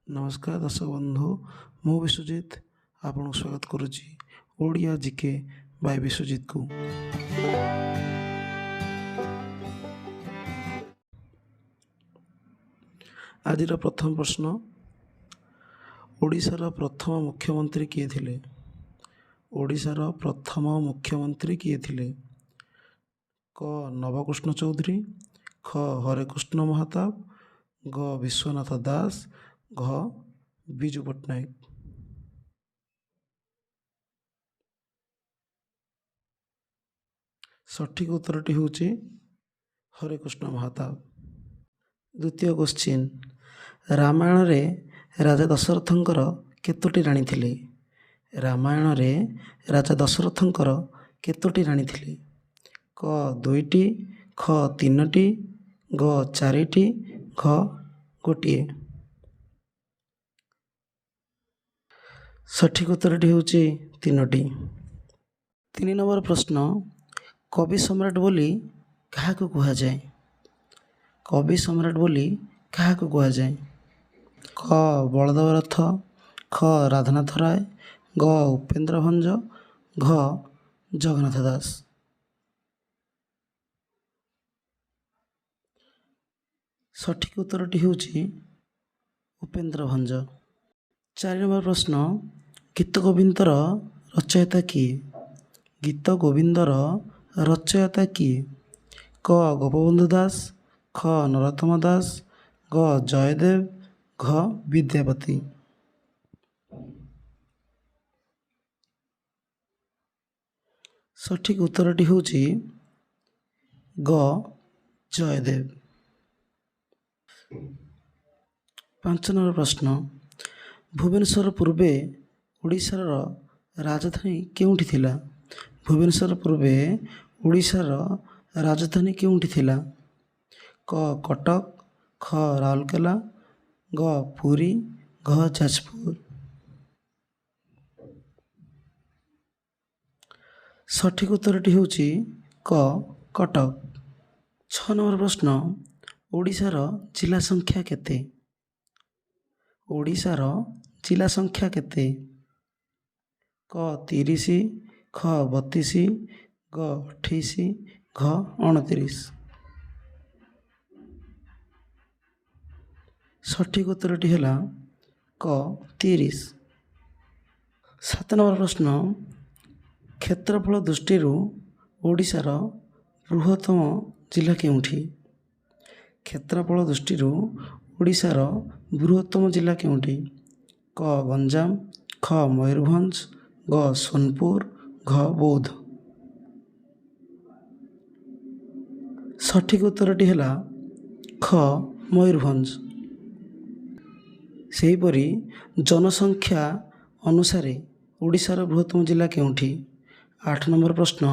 ନମସ୍କାର ଦର୍ଶକ ବନ୍ଧୁ, ମୁଁ ବିଶ୍ୱଜିତ ଆପଣଙ୍କୁ ସ୍ୱାଗତ କରୁଛି ଓଡ଼ିଆ ଜିକେ ବାଇ ବିଶ୍ୱଜିତକୁ। ଆଜିର ପ୍ରଥମ ପ୍ରଶ୍ନ, ଓଡ଼ିଶାର ପ୍ରଥମ ମୁଖ୍ୟମନ୍ତ୍ରୀ କିଏ ଥିଲେ? ଓଡ଼ିଶାର ପ୍ରଥମ ମୁଖ୍ୟମନ୍ତ୍ରୀ କିଏ ଥିଲେ? କ ନବକୃଷ୍ଣ ଚୌଧୁରୀ, ଖ ହରେକୃଷ୍ଣ ମହତାବ, ଗ ବିଶ୍ୱନାଥ ଦାସ, ଘ ବିଜୁ ପଟ୍ଟନାୟକ। ସଠିକ୍ ଉତ୍ତରଟି ହେଉଛି ହରେକୃଷ୍ଣ ମହତାବ। ଦ୍ୱିତୀୟ କୋଶ୍ଚିନ୍, ରାମାୟଣରେ ରାଜା ଦଶରଥଙ୍କର କେତୋଟି ରାଣୀ ଥିଲେ? ରାମାୟଣରେ ରାଜା ଦଶରଥଙ୍କର କେତୋଟି ରାଣୀ ଥିଲେ? କ ଦୁଇଟି, ଖ ତିନୋଟି, ଗ ଚାରିଟି, ଘ ଗୋଟିଏ। ସଠିକ୍ ଉତ୍ତରଟି ହେଉଛି ତିନୋଟି। 3 ନମ୍ବର ପ୍ରଶ୍ନ, କବି ସମ୍ରାଟ ବୋଲି କାହାକୁ କୁହାଯାଏ? କବି ସମ୍ରାଟ ବୋଲି କାହାକୁ କୁହାଯାଏ? କ ବଳଦେବ ରଥ, ଖ ରାଧାନାଥ ରାୟ, ଗ ଉପେନ୍ଦ୍ର ଭଞ୍ଜ, ଘ ଜଗନ୍ନାଥ ଦାସ। ସଠିକ୍ ଉତ୍ତରଟି ହେଉଛି ଉପେନ୍ଦ୍ର ଭଞ୍ଜ। 4 ନମ୍ବର ପ୍ରଶ୍ନ, ଗୀତ ଗୋବିନ୍ଦର ରଚୟିତା କିଏ? ଗୀତ ଗୋବିନ୍ଦର ରଚୟିତା କିଏ? କ ଗୋପବନ୍ଧୁ ଦାସ, ଖ ନରୋତ୍ତମ ଦାସ, ଗ ଜୟଦେବ, ଘ ବିଦ୍ୟାପତି। ସଠିକ୍ ଉତ୍ତରଟି ହେଉଛି ଗ ଜୟଦେବ। 5 ନମ୍ବର ପ୍ରଶ୍ନ, ଭୁବନେଶ୍ୱର ପୂର୍ବେ ଓଡ଼ିଶାର ରାଜଧାନୀ କେଉଁଠି ଥିଲା? ଭୁବନେଶ୍ୱର ପୂର୍ବେ ଓଡ଼ିଶାର ରାଜଧାନୀ କେଉଁଠି ଥିଲା? କ କଟକ, ଖ ରାଉରକେଲା, ଗ ପୁରୀ, ଘ ଯାଜପୁର। ସଠିକ୍ ଉତ୍ତରଟି ହେଉଛି କ କଟକ। 6 ନମ୍ବର ପ୍ରଶ୍ନ, ଓଡ଼ିଶାର ଜିଲ୍ଲା ସଂଖ୍ୟା କେତେ? ଓଡ଼ିଶାର ଜିଲ୍ଲା ସଂଖ୍ୟା କେତେ? କ 30, ଖ 32, ଗ 28, ଘ 29। ସଠିକ୍ ଉତ୍ତରଟି ହେଲା କ 30। 7 ନମ୍ବର ପ୍ରଶ୍ନ, କ୍ଷେତ୍ରଫଳ ଦୃଷ୍ଟିରୁ ଓଡ଼ିଶାର ବୃହତ୍ତମ ଜିଲ୍ଲା କେଉଁଠି? କ୍ଷେତ୍ରଫଳ ଦୃଷ୍ଟିରୁ ଓଡ଼ିଶାର ବୃହତ୍ତମ ଜିଲ୍ଲା କେଉଁଠି? କ ଗଞ୍ଜାମ, ଖ ମୟୂରଭଞ୍ଜ, ଗ ସୋନପୁର, ଘ ବୌଦ୍ଧ। ସଠିକ୍ ଉତ୍ତରଟି ହେଲା ଖ ମୟୂରଭଞ୍ଜ। ସେହିପରି ଜନସଂଖ୍ୟା ଅନୁସାରେ ଓଡ଼ିଶାର ବୃହତ୍ତମ ଜିଲ୍ଲା କେଉଁଠି? 8 ନମ୍ବର ପ୍ରଶ୍ନ,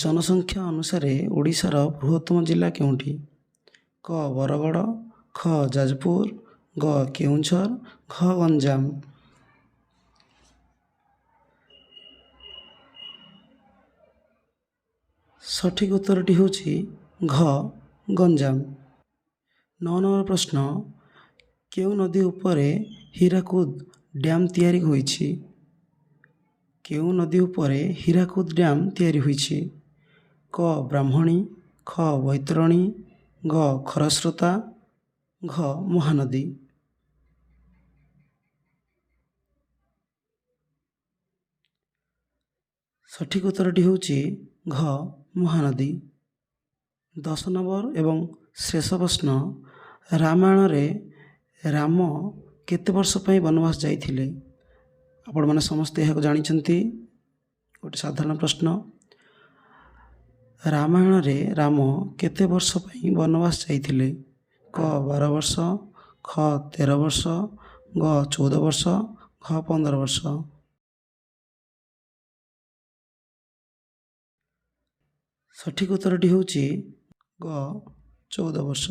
ଜନସଂଖ୍ୟା ଅନୁସାରେ ଓଡ଼ିଶାର ବୃହତ୍ତମ ଜିଲ୍ଲା କେଉଁଠି? କ ବରଗଡ଼, ଖ ଯାଜପୁର, ଗ କେଉଁଝର, ଘ ଗଞ୍ଜାମ। ସଠିକ୍ ଉତ୍ତରଟି ହେଉଛି ଘ ଗଞ୍ଜାମ। 9 ନମ୍ବର ପ୍ରଶ୍ନ, କେଉଁ ନଦୀ ଉପରେ ହୀରାକୁଦ ଡ୍ୟାମ୍ ତିଆରି ହୋଇଛି? କେଉଁ ନଦୀ ଉପରେ ହୀରାକୁଦ ଡ୍ୟାମ୍ ତିଆରି ହୋଇଛି? କ ବ୍ରାହ୍ମଣୀ, ଖ ବୈତରଣୀ, ଗ ଖରସ୍ରୋତା, ଘ ମହାନଦୀ। ସଠିକ୍ ଉତ୍ତରଟି ହେଉଛି ଘ ମହାନଦୀ। 10 ନମ୍ବର ଏବଂ ଶେଷ ପ୍ରଶ୍ନ, ରାମାୟଣରେ ରାମ କେତେ ବର୍ଷ ପାଇଁ ବନବାସ ଯାଇଥିଲେ? ଆପଣମାନେ ସମସ୍ତେ ଏହାକୁ ଜାଣିଛନ୍ତି, ଗୋଟେ ସାଧାରଣ ପ୍ରଶ୍ନ। ରାମାୟଣରେ ରାମ କେତେ ବର୍ଷ ପାଇଁ ବନବାସ ଯାଇଥିଲେ? କ 12 ବର୍ଷ, ଖ 13 ବର୍ଷ, ଗ 14 ବର୍ଷ, ଘ 15 ବର୍ଷ। ସଠିକ୍ ଉତ୍ତରଟି ହେଉଛି ଗ 14 ବର୍ଷ।